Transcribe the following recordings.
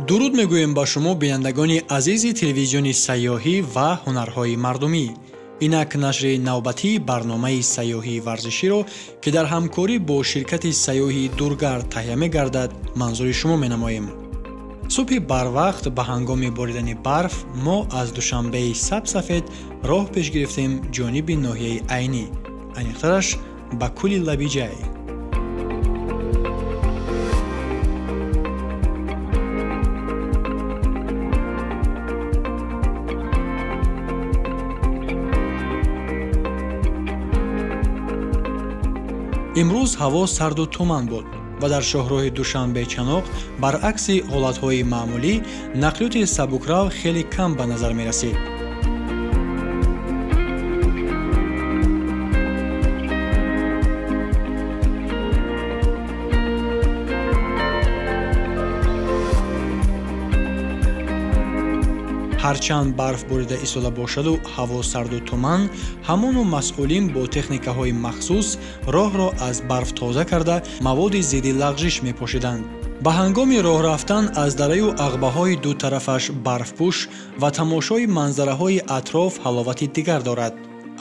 Дуруд мегӯем ба шумо бинандагони азизи телевизиони сайёҳӣ ва ҳунарҳои мардумӣ. Инак нашри навбатии барномаи сайёҳии варзиширо, ки дар ҳамкорӣ бо ширкати сайёҳии Дургард таҳия мегардад, манзури шумо менамоем. Субҳи барвақт ба ҳангоми боридани барф мо аз Душанбеи сабсафед роҳ пеш гирифтем ҷониби ноҳияи Айнӣ, аниқтараш ба кӯли Лабиҷай. Имрӯз ҳаво сарду туман буд ва дар шоҳроҳи Душанбе-Чаноқ баръакси ҳолатҳои маъмулӣ нақлиёти сабукрав хеле кам ба назар мерасид. Ҳарчанд барф борида истода бошаду ҳаво сарду туман, ҳамону масъулин бо техникаҳои махсус роҳро аз барф тоза карда маводи зидди лағжиш мепошиданд. Ба ҳангоми роҳ рафтан аз дараю ағбаҳои ду тарафаш барфпӯш ва тамошои манзараҳои атроф ҳаловати дигар дорад.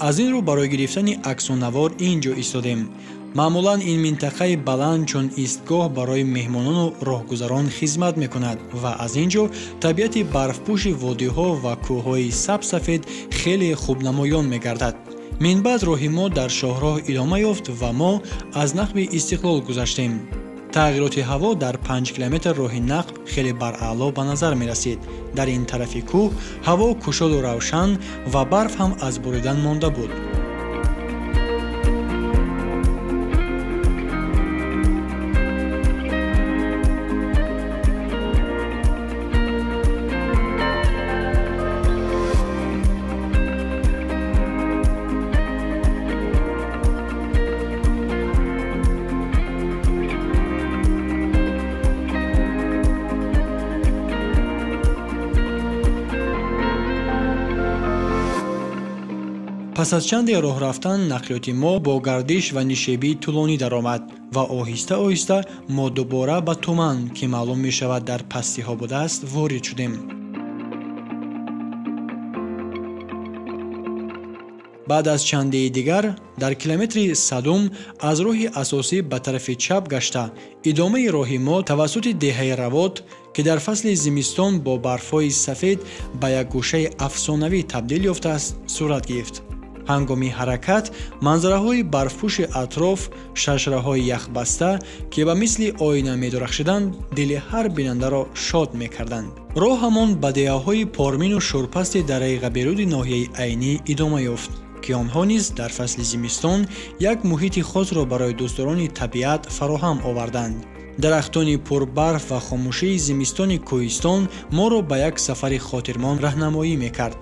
Аз ин рӯ барои гирифтани аксу навор ин ҷо истодем. Маъмулан ин минтақаи баланд чун истгоҳ барои меҳмонону роҳгузарон хизмат мекунад ва аз ин ҷо табиати барфпӯши водиҳо ва кӯҳҳои сабсафед хеле хубнамоён мегардад. Минбаъд роҳи мо дар шоҳроҳ идома ёфт ва мо аз нақби Истиқлол гузаштем. Тағйироти ҳаво дар 5 километр роҳи нақб хеле бараъло ба назар мерасид. Дар ин тарафи кӯҳ ҳаво кушоду равшан ва барф ҳам аз буридан монда буд. Пас аз чанде роҳ рафтан нақлиёти мо бо гардиш ва нишебии тӯлонӣ даромад ва оҳиста-оҳиста мо дубора ба туман, ки маълум мешавад дар пастиҳо будааст, ворид шудем. Баъд аз чандеи дигар дар километри 100 аз роҳи асосӣ ба тарафи чап гашта идомаи роҳи мо тавассути деҳаи Равот, ки дар фасли зимистон бо барфҳои сафед ба як гӯшаи афсонавӣ табдил ёфтааст, сурат гирифт. Ҳангоми ҳаракат манзараҳои барфпӯши атроф, шашраҳои яхбаста, ки ба мисли оина медурахшиданд, дили ҳар бинандаро шод мекарданд. Роҳамон ба деҳаҳои Пормину Шӯрпасти дараи Ғаберуди ноҳияи Айнӣ идома ёфт, ки онҳо низ дар фасли зимистон як муҳити хосро барои дӯстдорони табиат фароҳам оварданд. Дарахтони пурбарф ва хомӯшии зимистони кӯҳистон моро ба як сафари хотирмон раҳнамоӣ мекард.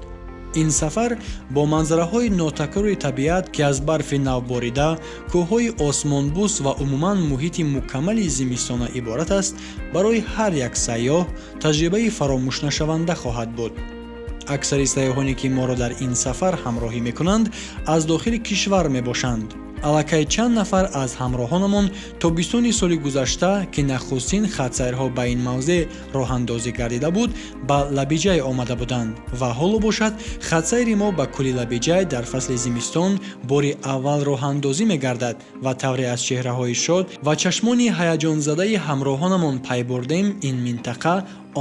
Ин сафар бо манзараҳои нотакрори табиат, ки аз барфи навборида, кӯҳҳои осмонбӯс ва умуман муҳити мукаммали зимистона иборат аст, барои ҳар як сайёҳ таҷрибаи фаромӯшнашаванда хоҳад буд. Аксари сайёҳоне, ки моро дар ин сафар ҳамроҳӣ мекунанд, аз дохили кишвар мебошанд. Аллакай чанд нафар аз ҳамроҳонамон тобистони соли гузашта, ки нахустин хатсайрҳо ба ин мавзеъ роҳандозӣ гардида буд, ба Лабиҷай омада буданд ва ҳоло бошад хатсайри мо ба кӯли Лабиҷай дар фасли зимистон бори аввал роҳандозӣ мегардад ва тавре аз чеҳраҳои шод ва чашмони ҳаяҷонзадаи ҳамроҳонамон пай бурдем, ин минтақа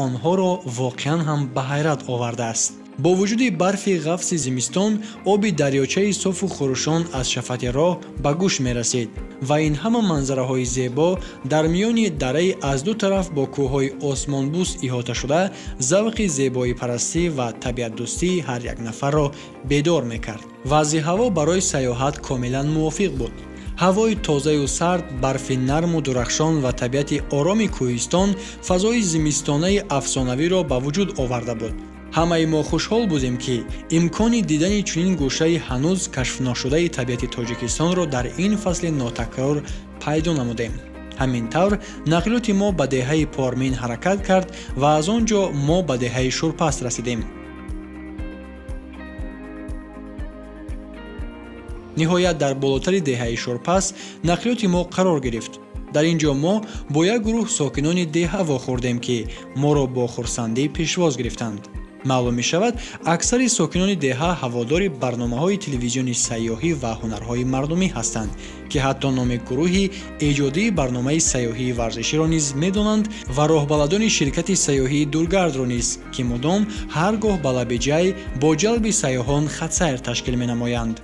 онҳоро воқеан ҳам ба ҳайрат овардааст. Бо вуҷуди барфи ғафси зимистон, оби дарёчаи софу хурӯшон аз шафати роҳ ба гӯш мерасид ва ин ҳама манзараҳои зебо дар миёни дараи аз ду тараф бо кӯҳҳои осмонбӯс иҳота шуда завқи зебоипарастӣ ва табиатдӯстии ҳар як нафарро бедор мекард. Вазъи ҳаво барои сайёҳат комилан мувофиқ буд. Ҳавои тозаю сард, барфи нарму дурахшон ва табиати ороми кӯҳистон фазои зимистонаи афсонавиро ба вуҷуд оварда буд. Ҳамаи мо хушҳол будем, ки имкони дидани чунин гӯшаи ҳанӯз кашфношудаи табиати Тоҷикистонро дар ин фасли нотакрор пайдо намудем. Ҳамин тавр нақлиёти мо ба деҳаи Пормин ҳаракат кард ва аз он ҷо мо ба деҳаи Шӯрпаст расидем. Ниҳоят дар болотари деҳаи Шӯрпаст нақлиёти мо қарор гирифт. Дар ин ҷо мо бо як гурӯҳ сокинони деҳа вохӯрдем, ки моро бо хурсандӣ пешвоз гирифтанд. Маълум мешавад, аксари сокинони деҳа ҳаводори барномаҳои телевизиони сайёҳӣ ва ҳунарҳои мардумӣ ҳастанд, ки ҳатто номи гурӯҳи эҷодии барномаи сайёҳии варзиширо низ медонанд ва роҳбаладони ширкати сайёҳии дургардро низ, ки мудом ҳар гоҳ ба лаби ҷай бо ҷалби сайёҳон хатсайр ташкил менамоянд.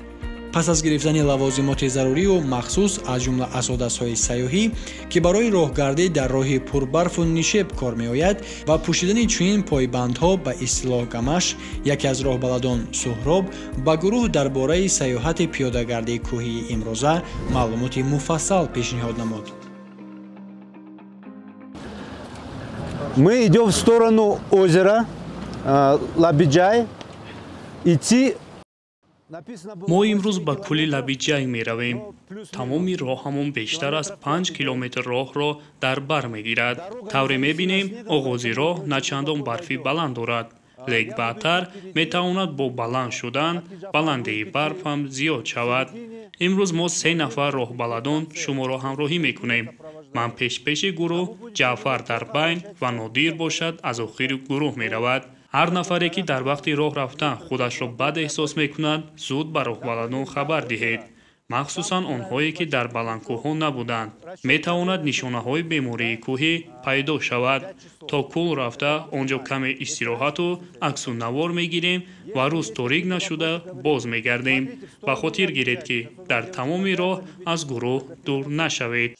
Пас аз гирифтани лавозимоти зарурию махсус, аз ҷумла асодастҳои сайёҳӣ, ки барои роҳгардӣ дар роҳи пурбарфу нишеб кор меояд, ва пӯшидани чунин пойбандҳо ба истилоҳ гамаш, яке аз роҳбаладон Суҳроб ба гурӯҳ дар бораи сайёҳати пиёдагардии кӯҳии имрӯза маълумоти муфассал пешниҳод намуд. Мы идем в сторону озера Лабиджай. Идти Мо имрӯз ба кӯли Лабиҷай меравем. Тамоми роҳамон бештар аз 5 километр роҳро дар бар мегирад. Тавре мебинем, оғози роҳ начандон барфи баланд дорад, лек баъдтар метавонад бо баланд шудан баландии барф ҳам зиёд шавад. Имрӯз мо се нафар роҳбаладон шуморо ҳамроҳӣ мекунем. Ман пешпеши гурӯҳ, Ҷаъфар дар байн ва Нодир бошад аз охири гурӯҳ меравад. Ҳар нафаре, ки дар вақти роҳ рафтан худашро бад эҳсос мекунад, зуд ба роҳбаладон хабар диҳед. Махсусан онҳое, ки дар баландкӯҳҳо набуданд. Метавонад нишонаҳои бемории кӯҳӣ пайдо шавад. То кӯл рафта он ҷо каме истироҳату аксу навор мегирем ва рӯз торик нашуда боз мегардем. Ба хотир гиред, ки дар тамоми роҳ аз гурӯҳ дур нашавед.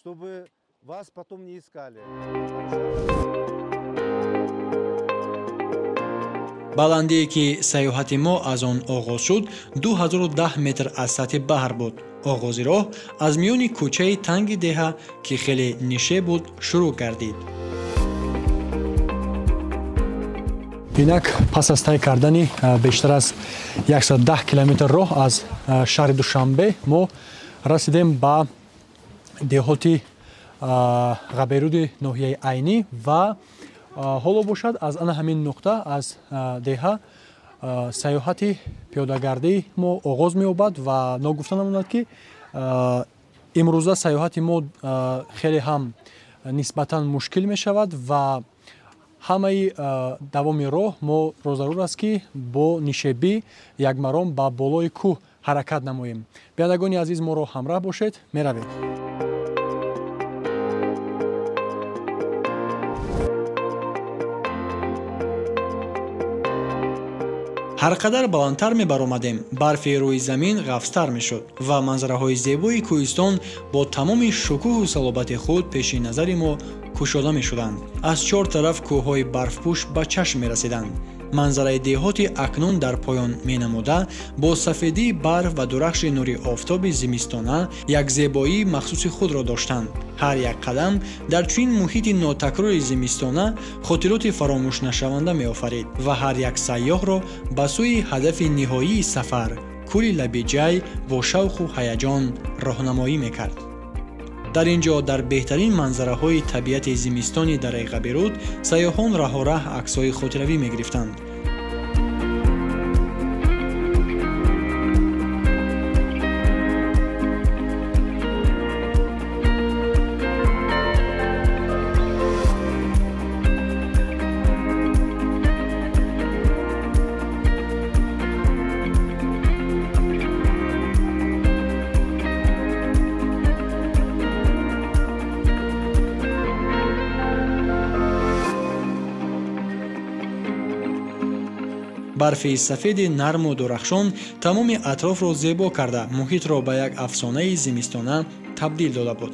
Баландие, ки сайёҳати мо аз он оғоз шуд, 2010 метр аз сатҳи баҳр буд. Оғози роҳ аз миёни кӯчаи танги деҳа, ки хеле нишеб буд, шурӯъ гардид. Инак пас аз тай кардани бештар аз 110 километр роҳ аз шаҳри Душанбе мо расидем ба деҳоти Ғаберуди ноҳияи Айнӣ ва ҳоло бошад аз ана ҳамин нуқта аз деҳа сайёҳати пиёдагардии мо оғоз меёбад ва ногуфта намонад, ки имрӯза сайёҳати мо хеле ҳам нисбатан мушкил мешавад ва ҳамаи давоми роҳ моро зарур аст, ки бо нишебӣ якмаром ба болои кӯҳ ҳаракат намоем. Бинандагони азиз, моро ҳамроҳ бошед, меравем. Ҳар қадар баландтар мебаромадем, барфи рӯи замин ғафзтар мешуд ва манзараҳои зебои кӯҳистон бо тамоми шукӯҳу салобати худ пеши назари мо кушода мешуданд. Аз чор тараф кӯҳҳои барфпӯш ба чашм мерасиданд. Манзараи деҳоти акнун дар поён менамуда бо сафедии барф ва дурахши нури офтоби зимистона як зебоии махсуси худро доштанд. Ҳар як қадам дар чунин муҳити нотакрори зимистона хотироти фаромӯшнашаванда меофарид ва ҳар як сайёҳро ба сӯи ҳадафи ниҳоии сафар, кӯли Лабиҷай, бо шавқу ҳаяҷон роҳнамоӣ мекард. Дар ин ҷо дар беҳтарин манзараҳои табиати зимистони дараи Ғаберуд сайёҳон раҳораҳ аксҳои хотиравӣ мегирифтанд. Барфи сафеди нарму дурахшон тамоми атрофро зебо карда, муҳитро ба як афсонаи зимистона табдил дода буд.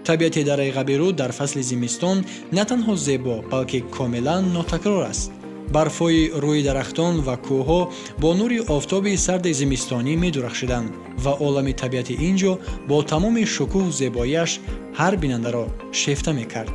Табиати дараи Ғаберуд дар фасли зимистон на танҳо зебо, балки комилан нотакрор аст. Барфҳои рӯи дарахтон ва кӯҳҳо бо нури офтоби сарди зимистонӣ медурахшиданд ва олами табиати ин ҷо бо тамоми шукӯҳу зебоиаш ҳар бинандаро шефта мекард.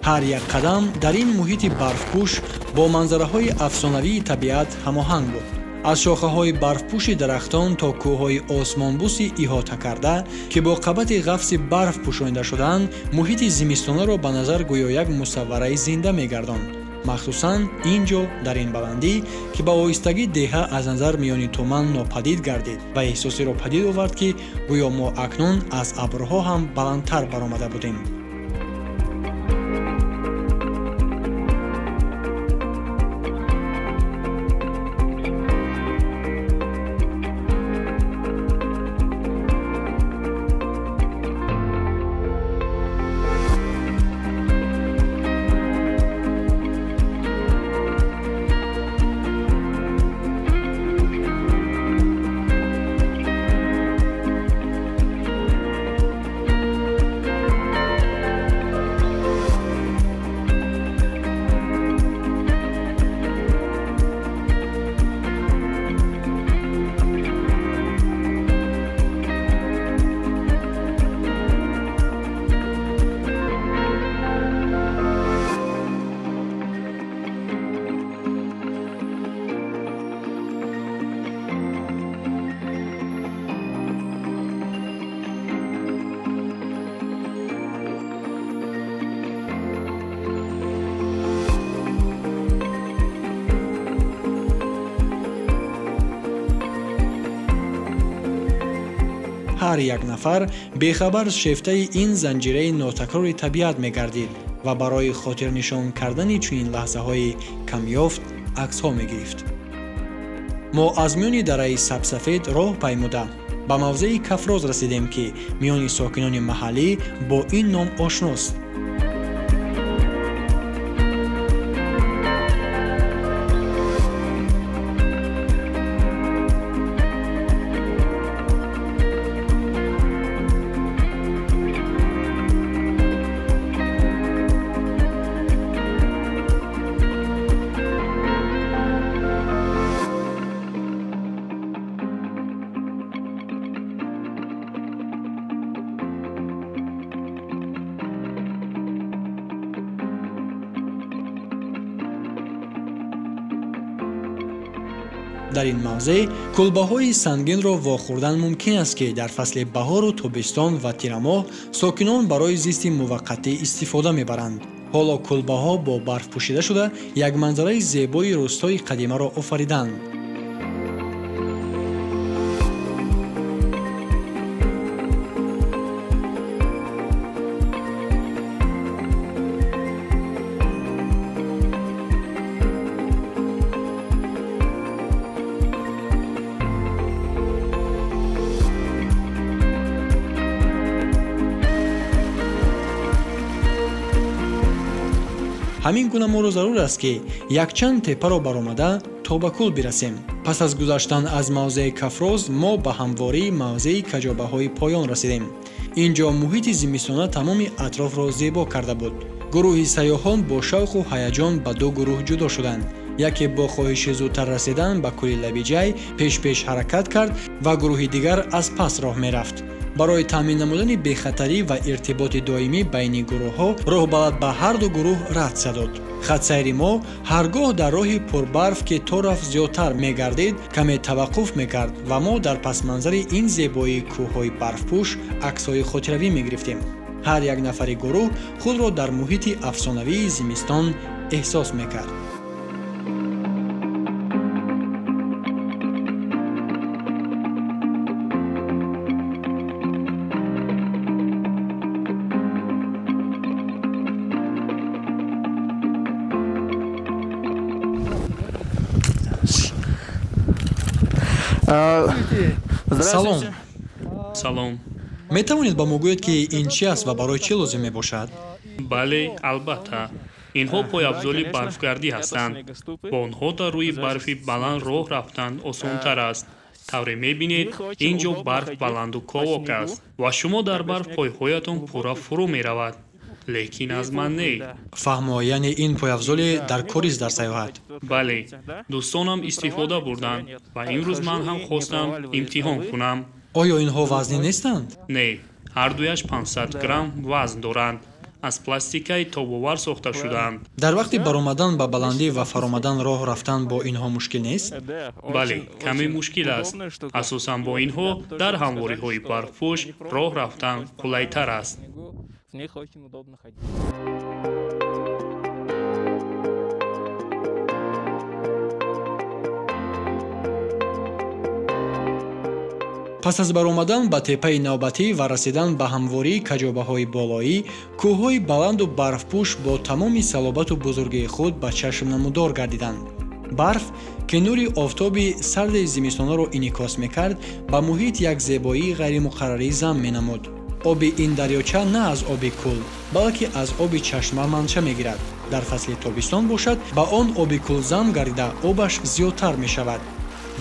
Ҳар як қадам дар ин муҳити барфпӯш бо манзараҳои афсонавии табиат ҳамоҳанг буд. Аз шохаҳои барфпӯши дарахтон то кӯҳҳои осмонбӯси иҳота карда, ки бо қабати ғафси барф пӯшонида шудаанд, муҳити зимистонаро ба назар гӯё як мусаввараи зинда мегардонд. Махсусан ин ҷо дар ин баландӣ, ки ба оҳистагӣ деҳа аз назар миёни туман нопадид гардид ва эҳсосеро падид овард, ки гӯё мо акнун аз абрҳо ҳам баландтар баромада будем. Ҳар як нафар бехабар шефтаи ин занҷираи нотакрори табиат мегардид ва барои хотирнишон кардани чунин лаҳзаҳои камёфт аксҳо мегирифт. Мо аз миёни дараи сабсафед роҳ паймуда ба мавзеи Кафроз расидем, ки миёни сокинони маҳаллӣ бо ин ном ошност. Дар ин мавзеъ кулбаҳои сангинро вохӯрдан мумкин аст, ки дар фасли баҳору тобистон ва тирамоҳ сокинон барои зисти муваққатӣ истифода мебаранд. Ҳоло кулбаҳо бо барф пӯшида шуда як манзараи зебои рӯстои қадимаро офариданд. Ҳамин гуна моро зарур аст, ки якчанд теппаро баромада то ба кӯл бирасем. Пас аз гузаштан аз мавзеи Кафроз мо ба ҳамвории мавзеи каҷобаҳои поён расидем. Ин ҷо муҳити зимистона тамоми атрофро зебо карда буд. Гурӯҳи сайёҳон бо шавқу ҳаяҷон ба ду гурӯҳ ҷудо шуданд. Яке бо хоҳиши зудтар расидан ба кӯли Лабиҷай пеш-пеш ҳаракат кард ва гурӯҳи дигар аз пас роҳ мерафт. Барои таъмин намудани бехатарӣ ва иртиботи доимӣ байни гурӯҳҳо роҳбалад ба ҳар ду гурӯҳ ратса дод. Хатсайри мо ҳар гоҳ дар роҳи пурбарф, ки то рафт зиёдтар мегардид, каме таваққуф мекард ва мо дар пасманзари ин зебоии кӯҳҳои барфпӯш аксҳои хотиравӣ мегирифтем. Ҳар як нафари гурӯҳ худро дар муҳити афсонавии зимистон эҳсос мекард. Салом. Салом. Метавонед ба мо гӯед, ки ин чи аст ва барои чӣ лозим мебошад? Бале, албатта. Инҳо пойафзоли барфгардӣ ҳастанд. Бо онҳо дар рӯи барфи баланд роҳ рафтан осонтар аст. Тавре мебинед, ин ҷо барф баланду ковок аст ва шумо дар барф пойҳоятон пурра фурӯ меравад. Лекин аз ман не. Фаҳмо, яъне ин пойафзоле дар корист дар сайёҳат? Бале, дӯстонам истифода бурданд ва имрӯз ман ҳам хостам имтиҳон кунам. Оё инҳо вазнин нестанд? Не, ҳардуяш 500 грамм вазн доранд. Аз пластикаи тобовар сохта шудаанд. Дар вақти баромадан ба баландӣ ва фаромадан роҳ рафтан бо инҳо мушкил нест? Бале, каме мушкил аст. Асосан бо инҳо дар ҳамвориҳои барфпӯш роҳ рафтан қулайтар аст. Пас аз баромадан ба теппаи навбатӣ ва расидан ба ҳамвории каҷобаҳои болоӣ, кӯҳҳои баланду барфпӯш бо тамоми салобату бузургии худ ба чашм намудор гардиданд. Барф, ки нури офтоби сарди зимистонаро инъикос мекард, ба муҳит як зебоии ғайримуқаррарӣ зам менамуд. Оби ин дарёча на аз оби кӯл, балки аз оби чашма манша мегирад. Дар фасли тобистон бошад, ба он оби кӯл зам гардида обаш зиёдтар мешавад.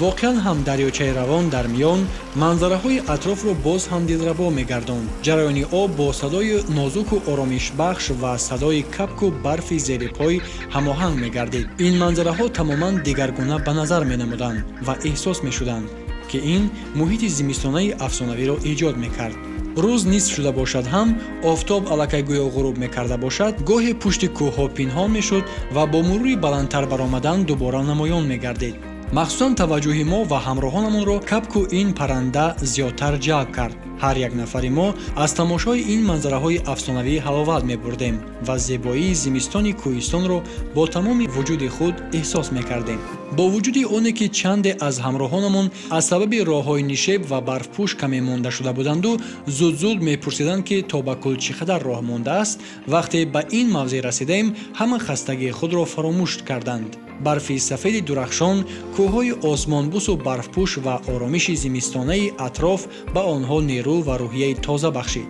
Воқеан ҳам дарёчаи равон дар миён манзараҳои атрофро боз ҳам дилрабо мегардонд. Ҷараёни об бо садои нозуку оромишбахш ва садои капку барфи зери пой ҳамоҳанг мегардид. Ин манзараҳо тамоман дигаргуна ба назар менамуданд ва эҳсос мешуданд, ки ин муҳити зимистонаи афсонавиро эҷод мекард. Рӯз нисф шуда бошад ҳам, офтоб аллакай гӯё ғуруб мекарда бошад, гоҳе пушти кӯҳҳо пинҳон мешуд ва бо мурури баландтар баромадан дубора намоён мегардид. Махсусан таваҷҷӯҳи мо ва ҳамроҳонамонро капку ин парранда зиёдтар ҷалб кард. Ҳар як нафари мо аз тамошои ин манзараҳои афсонавӣ ҳаловат мебурдем ва зебоии зимистони кӯҳистонро бо тамоми вуҷуди худ эҳсос мекардем. Бо вуҷуди оне ки чанде аз ҳамроҳонамон аз сабаби роҳҳои нишеб ва барфпӯш каме монда шуда буданду зуд-зуд мепурсиданд, ки то ба кӯл чӣ қадар роҳ мондааст, вақте ба ин мавзеъ расидаем, ҳама хастагии худро фаромӯш карданд. Барфи сафеди дурахшон, кӯҳҳои осмонбусу барфпӯш ва оромиши зимистонаи атроф ба онҳо нерӯ ва рӯҳияи тоза бахшид.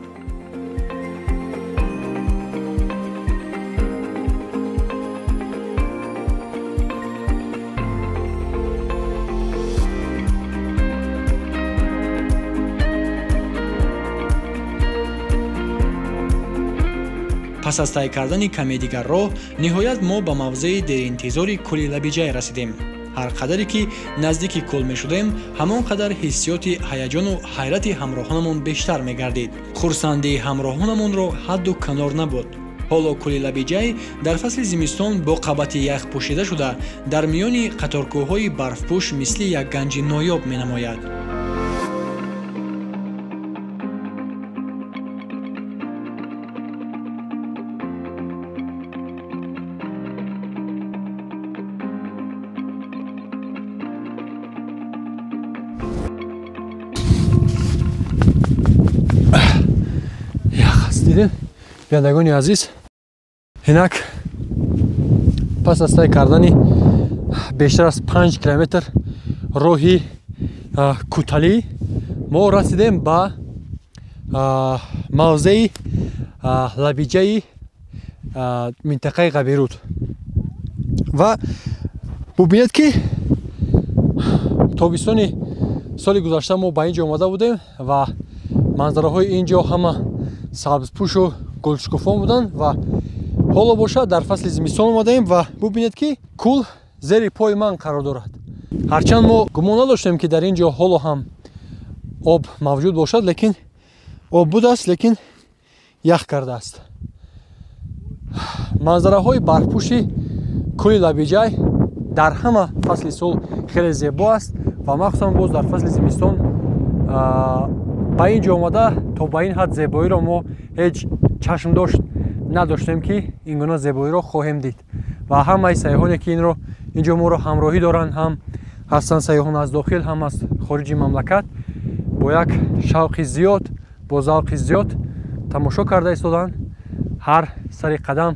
Пас аз тай кардани каме дигар роҳ, ниҳоят мо ба мавзеи деринтизори кӯли Лабиҷай расидем. Ҳар қадаре ки наздики кӯл мешудем, ҳамон қадар ҳиссиёти ҳаяҷону ҳайрати ҳамроҳонамон бештар мегардид. Хурсандии ҳамроҳонамонро ҳадду канор набуд. Ҳоло кӯли Лабиҷай дар фасли зимистон бо қабати ях пӯшида шуда, дар миёни қаторкӯҳҳои барфпӯш мисли як ганҷи ноёб менамояд. Дидед, бинандагони азиз, инак пас аз тай кардани бештар аз 5 километр роҳи кӯталӣ мо расидем ба мавзеи Лабиҷаи минтақаи Ғабируд ва бубинед, ки тобистони соли гузашта мо ба ин ҷо омада будем ва манзараҳои ин ҷо ҳама сабзпӯшу гулшукуфон буданд ва ҳоло бошад дар фасли зимистон омадаем ва бубинед, ки кӯл зери пои ман қарор дорад. Ҳарчанд мо гумон надоштем, ки дар ин ҷо ҳоло ҳам об мавҷуд бошад, лекин об будааст, лекин ях кардааст. Манзараҳои барфпӯши кӯли Лабиҷай дар ҳама фасли сол хеле зебо аст ва махсусан боз дар фасли зимистон ба ин ҷо омада то ба ин ҳад зебоиро мо ҳеҷ чашмдошт надоштем, ки ин гуна зебоиро хоҳем дид. Ва ҳамаи сайёҳоне, ки инро ин ҷо моро ҳамроҳӣ доранд, ҳам ҳастанд сайёҳон аз дохил, ҳам аз хориҷи мамлакат, бо як шавқи зиёд, бо завқи зиёд тамошо карда истоданд. Ҳар сари қадам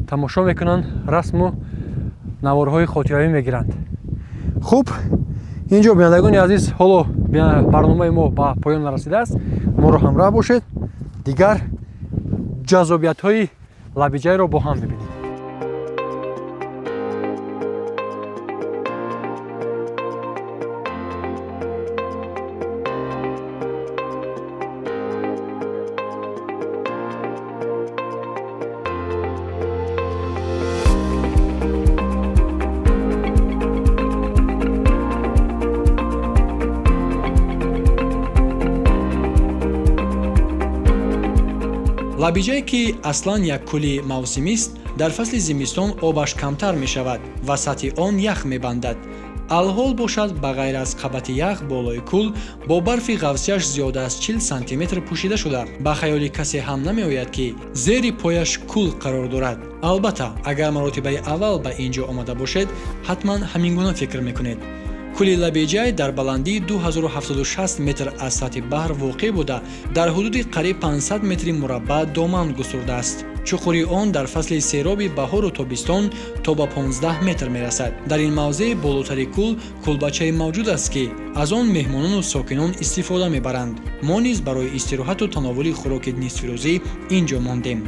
тамошо мекунанд, расму наворҳои хотиравӣ мегиранд. Хуб, ин ҷо бинандагони азиз, ҳоло барномаи мо ба поён нарасидааст. Моро ҳамроҳ бошед, дигар ҷаззобиятҳои Лабиҷайро бо ҳам мебинем. Лабиҷае, ки аслан як кӯли мавсимист, дар фасли зимистон обаш камтар мешавад ва сатҳи он ях мебандад. Алҳол бошад, ба ғайр аз қабати ях болои кӯл бо барфи ғафсияш зиёда аз 40 сантиметр пӯшида шуда, ба хаёли касе ҳам намеояд, ки зери пояш кӯл қарор дорад. Албатта, агар маротибаи аввал ба ин ҷо омада бошед, ҳатман ҳамин гуна фикр мекунед. Кӯли Лабиҷай дар баландии 2760 метр аз сатҳи баҳр воқеъ буда, дар ҳудуди қариб 500 метри мураббаъ доман густурдааст. Чуқурии он дар фасли сероби баҳору тобистон то ба 15 метр мерасад. Дар ин мавзеъ болотари кӯл кӯлбачае мавҷуд аст, ки аз он меҳмонону сокинон истифода мебаранд. Мо низ барои истироҳату тановули хӯроки нисфирӯзӣ ин ҷо мондем.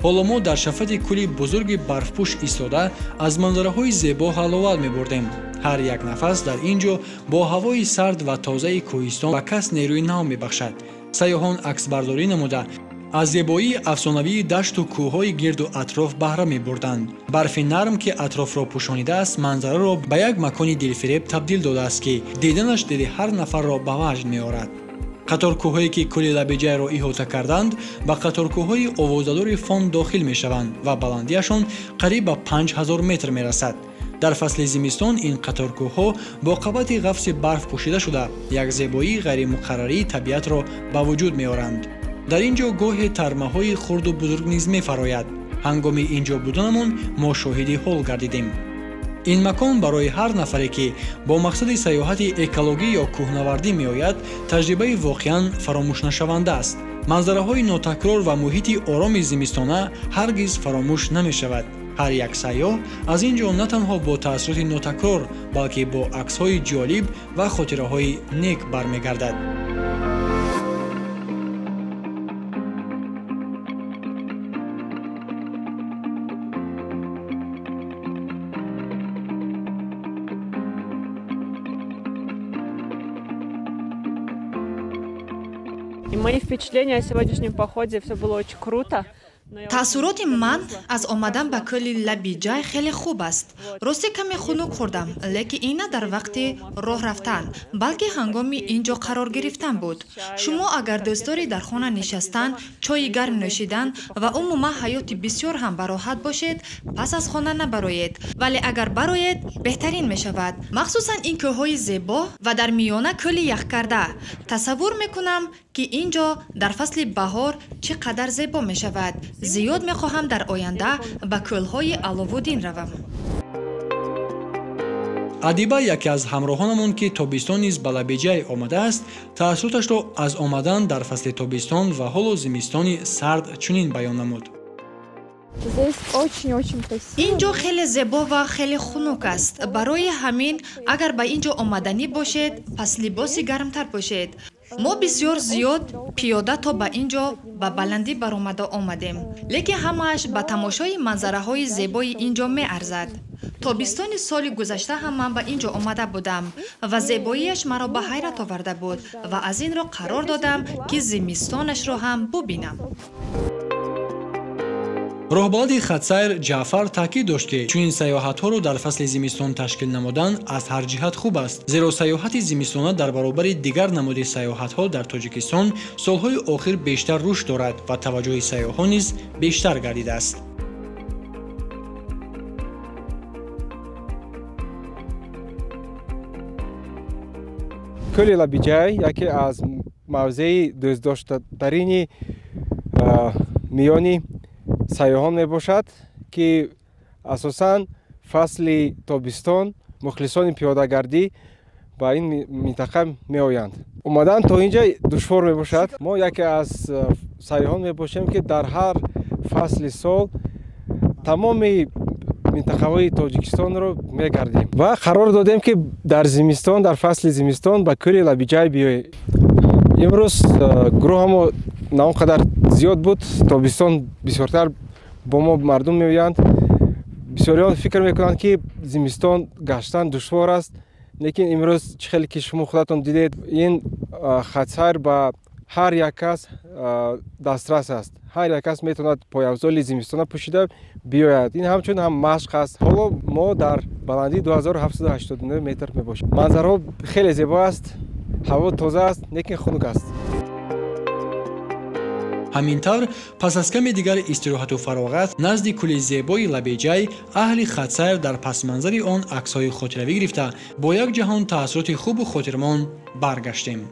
Ҳоло мо дар шафати кӯли бузурги барфпӯш истода аз манзараҳои зебо ҳаловат мебурдем. Ҳар як нафас дар ин ҷо бо ҳавои сард ва тозаи кӯҳистон ба кас нерӯи нав мебахшад. Сайёҳон аксбардорӣ намуда аз зебоии афсонавии дашту кӯҳҳои гирду атроф баҳра мебурданд. Барфи нарм, ки атрофро пӯшонидааст, манзараро ба як макони дилфиреб табдил додааст, ки диданаш дили ҳар нафарро ба ваҷд меорад. Қаторкӯҳое, ки кӯли Лабиҷайро иҳота карданд, ба қаторкӯҳҳои овозадори фон дохил мешаванд ва баландиашон қариб ба 5000 метр мерасад. Дар фасли зимистон ин қаторкӯҳҳо бо қабати ғафси барф пӯшида шуда, як зебоии ғайримуқаррарии табиатро ба вуҷуд меоранд. Дар ин ҷо гоҳе тармаҳои хурду бузург низ мефарояд. Ҳангоми ин ҷо буданамон мо шоҳиди ҳол гардидем. Ин макон барои ҳар нафаре, ки бо мақсади сайёҳати экологӣ ё кӯҳнавардӣ меояд, таҷрибаи воқеан фаромӯшнашаванда аст. Манзараҳои нотакрор ва муҳити ороми зимистона ҳаргиз фаромӯш намешавад. Ҳар як сайёҳ аз ин ҷо на танҳо бо таассуроти нотакрор, балки бо аксҳои ҷолиб ва хотираҳои нек бармегардад. Мои впечатления о сегодняшнем походе, все было очень круто. Таассуроти ман аз омадан ба кӯли Лабиҷай хеле хуб аст. Рости каме хунук хӯрдам, лекин ин на дар вақти роҳ рафтан, балки ҳангоми ин ҷо қарор гирифтан буд. Шумо агар дӯстдори дар хона нишастан, чойи гарм нӯшидан ва умуман ҳаёти бисёр ҳам бароҳат бошед, пас аз хона набароед. Вале агар бароед, беҳтарин мешавад. Махсусан ин кӯҳҳои зебо ва дар миёна кӯли яхкарда. Тасаввур мекунам, ки ин ҷо дар фасли баҳор чӣ қадар зебо мешавад. Зиёд мехоҳам дар оянда ба кӯлҳои Аловуддин равам. Адиба, яке аз ҳамроҳонамон, ки тобистон низ ба Лабиҷай омадааст, таассуроташро аз омадан дар фасли тобистон ва ҳоло зимистони сард чунин баён намуд. Ин ҷо хеле зебо ва хеле хунук аст. Барои ҳамин агар ба ин ҷо омаданӣ бошед, пас либоси гармтар пӯшед. Мо бисёр зиёд пиёда то ба ин ҷо ба баландӣ баромада омадем, лекин ҳамааш ба тамошои манзараҳои зебои ин ҷо меарзад. Тобистони соли гузашта ҳам ман ба ин ҷо омада будам ва зебоиаш маро ба ҳайрат оварда буд ва аз ин ро қарор додам, ки зимистонашро ҳам бубинам. Роҳбалади хатсайр Ҷаъфар таъкид дошт, ки чунин сайёҳатҳоро дар фасли зимистон ташкил намудан аз ҳар ҷиҳат хуб аст, зеро сайёҳати зимистона дар баробари дигар намуди сайёҳатҳо дар Тоҷикистон солҳои охир бештар рушд дорад ва таваҷҷӯҳи сайёҳон низ бештар гардидааст. Кӯли Лабиҷай яке аз мавзеи дӯстдоштатарини миёни сайёҳон мебошад, ки асосан фасли тобистон мухлисони пиёдагардӣ ба ин минтақа меоянд. Омадан то ин ҷо душвор мебошад. Мо яке аз сайёҳон мебошем, ки дар ҳар фасли сол тамоми минтақаҳои Тоҷикистонро мегардем ва қарор додем, ки дар зимистон, дар фасли зимистон ба кӯли Лабиҷай биёем. Имрӯз гурӯҳамо на он қадар зиёд буд, тобистон бисёртар бо мо мардум меоянд. Бисёриён фикр мекунанд, ки зимистон гаштан душвор аст, лекин имрӯз чӣ хеле ки шумо худатон дидед, ин хатсайр ба ҳар як кас дастрас аст. Ҳар як кас метавонад пойафзоли зимистона пӯшида биёяд. Ин ҳамчун ҳам машқ аст. Ҳоло мо дар баландии 2789 метр мебошем. Манзараҳо хеле зебо аст, ҳаво тоза аст, лекин хунук аст. Ҳамин тавр, пас аз каме дигар истироҳату фароғат назди кӯли зебои Лабиҷай, аҳли хатсайр дар пасманзари он аксҳои хотиравӣ гирифта, бо як ҷаҳон таассуроти хубу хотирмон баргаштем.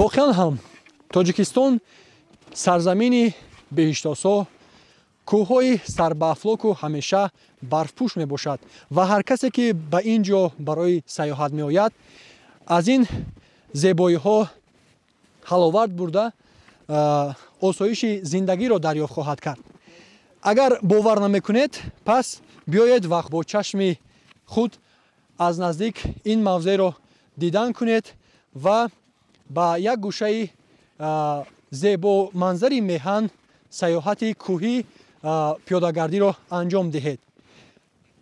Воқеан ҳам Тоҷикистон сарзамини беҳиштосо, Кӯҳҳои сарбаафлоку ҳамеша барфпӯш мебошад ва ҳар касе ки ба ин ҷо барои сайёҳат меояд, аз ин зебоиҳо ҳаловат бурда, осоиши зиндагиро дарёфт хоҳад кард. Агар бовар намекунед, пас биёед ва бо чашми худ аз наздик ин мавзеъро дидан кунед ва ба як гӯшаи зебоманзари меҳан сайёҳати кӯҳӣ пиёдагардиро анҷом диҳед.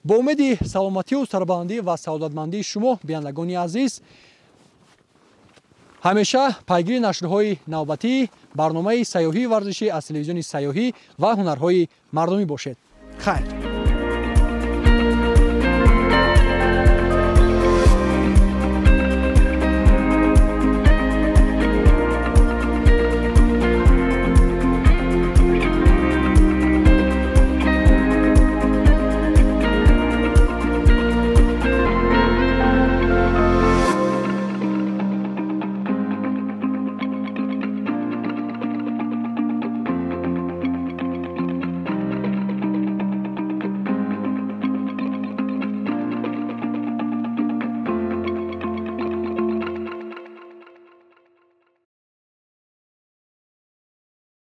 Бо умеди саломатию сарбаландӣ ва саодатмандии шумо, бинандагони азиз, ҳамеша пайгири нашрҳои навбатии барномаи сайёҳии варзишӣ аз телевизиони сайёҳӣ ва ҳунарҳои мардумӣ бошед. Хайр.